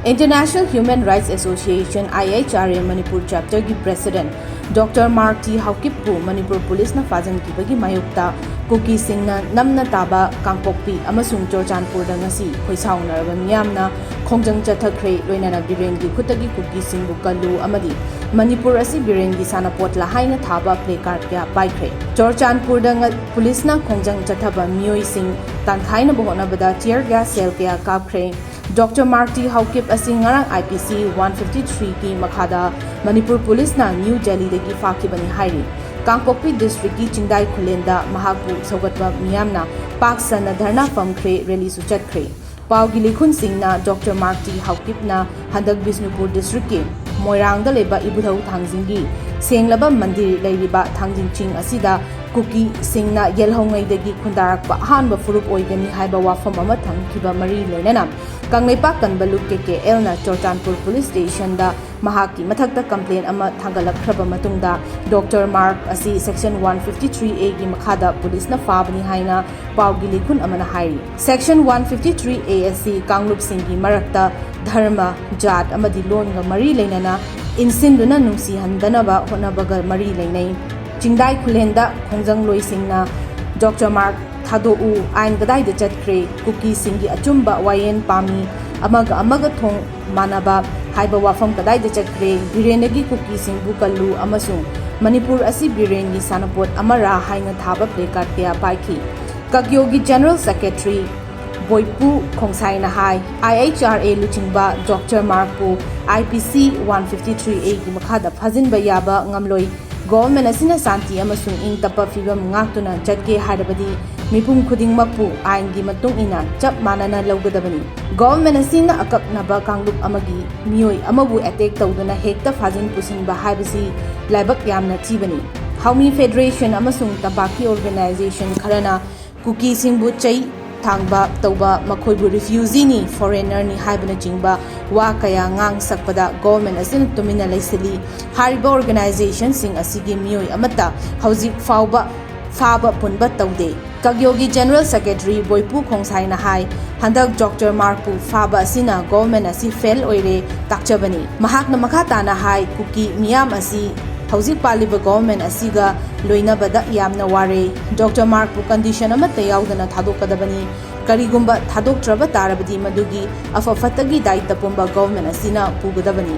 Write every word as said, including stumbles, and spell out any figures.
International Human Rights Association, I H R A, Manipur ꯆꯦꯞꯇꯔꯒꯤ president doctor Mark T ꯍꯥꯎꯀꯤꯞꯄꯨ ꯃꯅꯤꯄꯨꯔ ꯄꯨꯂꯤꯁꯅ ꯐꯥꯖꯤꯟꯈꯤꯕꯒꯤ ꯃꯥꯌꯣꯛꯇ ꯀꯨꯀꯤꯁꯤꯡꯅ ꯅꯝꯅ ꯇꯥꯕ ꯀꯥꯡꯄꯣꯛꯄꯤ ꯑꯃꯁꯨꯡ ꯆꯨꯔꯆꯥꯟꯄꯨꯔꯗ ꯉꯁꯤ ꯈꯣꯏꯁꯥꯎꯅꯔꯕ ꯃꯤꯌꯥꯝꯅ ꯈꯣꯡꯖꯪ ꯆꯠꯊꯈ꯭ꯔꯦ꯫ ꯂꯣꯏꯅꯅ ꯕꯤꯔꯦꯟꯒꯤ ꯈꯨꯠꯇꯒꯤ ꯀꯨꯀꯤꯁꯤꯡꯕꯨ ꯀꯜꯂꯨ ꯑꯃꯗꯤ ꯃꯅꯤꯄꯨꯔ ꯑꯁꯤ ꯕꯤꯔꯦꯟꯒꯤ ꯁꯥꯟꯅꯄꯣꯠꯂ ꯍꯥꯏꯅ ꯊꯥꯕ placard ꯀꯌꯥ ꯄꯥꯏꯈ꯭ꯔꯦ꯫ ꯆꯨꯔꯆꯥꯟꯄꯨꯔꯗ ꯉ-, ꯄꯨꯂꯤꯁꯅ ꯈꯣꯡꯖꯪ ꯆꯠꯊꯕ ꯃꯤꯑꯣꯏꯁꯤꯡ ꯇꯥꯟꯈꯥꯏꯅꯕ ꯍꯣꯠꯅꯕꯗ tear gas shell ꯀꯌꯥ ꯀꯥꯞꯈ꯭ꯔꯦ꯫ ꯗꯣꯛꯇꯔ ꯃꯥꯔꯛ ꯇꯤ ꯍꯥꯎꯀꯤꯞ ꯑꯁꯤ ꯉꯔꯥꯡ I P C one fifty three ꯒꯤ ꯃꯈꯥꯗ ꯃꯅꯤꯄꯨꯔ ꯄꯨꯂꯤꯁꯅ ꯅ꯭ꯌꯨ ꯗꯦꯜꯂꯤꯗꯒꯤ ꯐꯥꯈꯤꯕꯅꯤ ꯍꯥꯏꯔꯤ꯫ ꯀꯥꯡꯄꯣꯛꯄꯤ ꯗꯤꯁꯇ꯭ꯔꯤꯛꯀꯤ ꯆꯤꯡꯗꯥꯏ ꯈꯨꯂꯦꯟꯗ ꯃꯍꯥꯛꯄꯨ ꯁꯧꯒꯠꯄ ꯃꯤꯌꯥꯝꯅ ꯄꯥꯛ ꯁꯟꯅ ꯙꯔꯅꯥ ꯐꯝꯈ꯭ꯔꯦ, ꯔꯦꯂꯤꯁꯨ ꯆꯠꯈ꯭ꯔꯦ꯫ ꯄꯥꯎꯒꯤ ꯂꯤꯈꯨꯟꯁꯤꯡꯅ ꯗꯣꯛꯇꯔ ꯃꯥꯔꯛ ꯇꯤ ꯍꯥꯎꯀꯤꯞꯅ ꯍꯟꯗꯛ ꯕꯤꯁꯅꯨꯄꯨꯔ ꯗꯤꯁꯇ꯭ꯔꯤꯛꯀꯤ ꯃꯣꯏꯔꯥꯡꯗ ꯂꯩꯕ ꯏꯕꯨꯙꯧ ꯊꯥꯡꯖꯤꯡꯒꯤ ꯁꯦꯡꯂꯕ ꯃꯟꯗꯤꯔ ꯂꯩꯔꯤꯕ ꯊꯥꯡꯖꯤꯡ ꯆꯤꯡ ꯑꯁꯤꯗ ꯀꯨꯀꯤꯁꯤꯡꯅ ꯌꯦꯜꯍꯧꯉꯩꯗꯒꯤ ꯈꯨꯟꯗꯥꯔꯛꯄ ꯑꯍꯥꯟꯕ ꯐꯨꯔꯨꯞ ꯑꯣꯏꯒꯅꯤ ꯍꯥꯏꯕ ꯋꯥꯐꯝ ꯑꯃ ꯊꯝꯈꯤꯕ ꯃꯔꯤ ꯂꯩꯅꯅ ꯀꯪꯂꯩꯄꯥꯛ ꯀꯟꯕ ꯂꯨꯞ K K L ꯅ ꯆꯨꯔꯆꯥꯟꯄꯨꯔ ꯄꯨꯂꯤꯁ ꯁ꯭ꯇꯦꯁꯟꯗ ꯃꯍꯥꯛꯀꯤ ꯃꯊꯛꯇ complaint ꯑꯃ ꯊꯥꯡꯒꯠꯂꯛꯈ꯭ꯔꯕ ꯃꯇꯨꯡꯗ ꯗꯣꯛꯇꯔ ꯃꯥꯔꯛ ꯑꯁꯤ section one fifty three A ꯒꯤ ꯃꯈꯥꯗ ꯄꯨꯂꯤꯁꯅ ꯐꯥꯕꯅꯤ ꯍꯥꯏꯅ ꯄꯥꯎꯒꯤ ꯂꯤꯈꯨꯟ ꯑꯃꯅ ꯍꯥꯏꯔꯤ꯫ Section one fifty three A ꯑꯁꯤ ꯀꯥꯡꯂꯨꯞꯁꯤꯡꯒꯤ ꯃꯔꯛꯇ ꯙꯔꯃ, ꯖꯥꯠ ꯑꯃꯗꯤ ꯂꯣꯟꯒ ꯃꯔꯤ ꯂꯩꯅꯅ ꯏꯟꯁꯤꯟꯗꯨꯅ ꯅꯨꯡꯁꯤꯍꯟꯗꯅꯕ ꯍꯣꯠꯅꯕꯒ ꯃꯔꯤ ꯂꯩꯅꯩ꯫ ꯆꯤꯡꯗꯥꯏ ꯈꯨꯂꯦꯟꯗ ꯈꯣꯡꯖꯪꯂꯣꯏꯁꯤꯡꯅ ꯗꯣꯛꯇꯔ ꯃꯥꯔꯛ ꯊꯥꯗꯣꯛꯎ, ꯑꯥꯏꯟ ꯀꯗꯥꯏꯗ ꯆꯠꯈ꯭ꯔꯦ, ꯀꯨꯀꯤꯁꯤꯡꯒꯤ ꯑꯆꯨꯝꯕ ꯋꯥꯌꯦꯜ ꯄꯥꯝꯃꯤ, ꯑꯃꯒ ꯑꯃꯒ ꯊꯣꯡ ꯃꯥꯟꯅꯕ ꯍꯥꯏꯕ ꯋꯥꯐꯝ ꯀꯗꯥꯏꯗ ꯆꯠꯈ꯭ꯔꯦ, ꯕꯤꯔꯦꯟꯗꯒꯤ ꯀꯨꯀꯤꯁꯤꯡꯕꯨ ꯀꯜꯂꯨ ꯑꯃꯁꯨꯡ ꯃꯅꯤꯄꯨꯔ ꯑꯁꯤ ꯕꯤꯔꯦꯟꯒꯤ ꯁꯥꯟꯅꯄꯣꯠ ꯑꯃꯔꯥ ꯍꯥꯏꯅ ꯊꯥꯕ placard ꯀꯌꯥ ꯄꯥꯏꯈꯤ꯫ ꯀꯛꯌꯣꯒꯤ General Secretary ꯕꯣꯏꯄꯨ ꯈꯣꯡꯁꯥꯏꯅ ꯍꯥꯏ, I H R A ꯂꯨꯆꯤꯡꯕ ꯗꯣꯛꯇꯔ ꯃꯥꯔꯛꯄꯨ I P C one fifty three A ꯒꯤ ꯃꯈꯥꯗ ꯐꯥꯖꯤꯟꯕ ꯌꯥꯕ ꯉꯝꯂꯣꯏ꯫ Government ꯑꯁꯤꯅ ꯁꯥꯟꯇꯤ ꯑꯃꯁꯨꯡ ꯏꯪ ꯇꯞꯄ ꯐꯤꯕꯝ ꯉꯥꯛꯇꯨꯅ ꯆꯠꯀꯦ ꯍꯥꯏꯔꯕꯗꯤ ꯃꯤꯄꯨꯝ ꯈꯨꯗꯤꯡꯃꯛꯄꯨ ꯑꯥꯏꯟꯒꯤ ꯃꯇꯨꯡ ꯏꯟꯅ ꯆꯞ ꯃꯥꯟꯅꯅ ꯂꯧꯒꯗꯕꯅꯤ꯫ Government ꯑꯁꯤꯅ ꯑꯀꯛꯅꯕ ꯀꯥꯡꯂꯨꯞ ꯑꯃꯒꯤ ꯃꯤꯑꯣꯏ ꯑꯃꯕꯨ attack ꯇꯧꯗꯨꯅ ꯍꯦꯛꯇ ꯐꯥꯖꯤꯟ ꯄꯨꯁꯤꯟꯕ ꯍꯥꯏꯕꯁꯤ ꯂꯥꯏꯕꯛ ꯌꯥꯝꯅ ꯊꯤꯕꯅꯤ꯫ ꯍꯥꯎꯃꯤ Federation ꯑꯃꯁꯨꯡ ꯇꯝꯄꯥꯛꯀꯤ organization ꯈꯔꯅ ꯀꯨꯀꯤꯁꯤꯡꯕꯨ ꯆꯩ ꯊꯥꯡꯕ ꯇꯧꯕ, ꯃꯈꯣꯏꯕꯨ refugeeꯅꯤ, foreignerꯅꯤ ꯍꯥꯏꯕꯅꯆꯤꯡꯕ ꯋꯥ ꯀꯌꯥ ꯉꯥꯡ ꯁꯛꯄꯗ government ꯑꯁꯤꯅ ꯇꯨꯃꯤꯟꯅ ꯂꯩꯁꯤꯜꯂꯤ꯫ ꯍꯥꯏꯔꯤꯕ organizationꯁꯤꯡ ꯑꯁꯤꯒꯤ ꯃꯤꯑꯣꯏ ꯑꯃꯠꯇ ꯍꯧꯖꯤꯛ ꯐꯥꯎꯕ ꯐꯥꯕ ꯄꯨꯟꯕ ꯇꯧꯗꯦ꯫ ꯀꯥꯒꯤꯌꯣꯒꯤ General Secretary ꯕꯣꯏꯄꯨ ꯈꯣꯡꯁꯥꯏꯅ ꯍꯥꯏ, ꯍꯟꯗꯛ ꯗꯣꯛꯇꯔ ꯃꯥꯔꯛꯄꯨ ꯐꯥꯕ ꯑꯁꯤꯅ ꯒꯣꯚꯔꯟꯃꯦꯟꯠ ꯑꯁꯤ ꯐꯦꯜ ꯑꯣꯏꯔꯦ ꯇꯥꯛꯆꯕꯅꯤ꯫ ꯃꯍꯥꯛꯅ ꯃꯈꯥ ꯇꯥꯅ ꯍꯥꯏ, ꯀꯨꯀꯤ ꯃꯤꯌꯥꯝ ꯑꯁꯤ ꯍꯧꯖꯤꯛ ꯄꯥꯜꯂꯤꯕ ꯒꯣꯚꯔꯟꯃꯦꯟꯠ ꯑꯁꯤꯒ ꯂꯣꯏꯅꯕꯗ ꯌꯥꯝꯅ ꯋꯥꯔꯦ꯫ ꯗꯣꯛꯇꯔ ꯃꯥꯔꯛꯄꯨ ꯀꯟꯗꯤꯁꯟ ꯑꯃꯠꯇ ꯌꯥꯎꯗꯅ ꯊꯥꯗꯣꯛꯀꯗꯕꯅꯤ꯫ ꯀꯔꯤꯒꯨꯝꯕ ꯊꯥꯗꯣꯛꯇ꯭ꯔꯕ ꯇꯥꯔꯕꯗꯤ ꯃꯗꯨꯒꯤ ꯑꯐ ꯐꯠꯇꯒꯤ ꯗꯥꯏꯇ ꯄꯨꯝꯕ ꯒꯣꯚꯔꯟꯃꯦꯟꯠ ꯑꯁꯤꯅ ꯄꯨꯒꯗꯕꯅꯤ꯫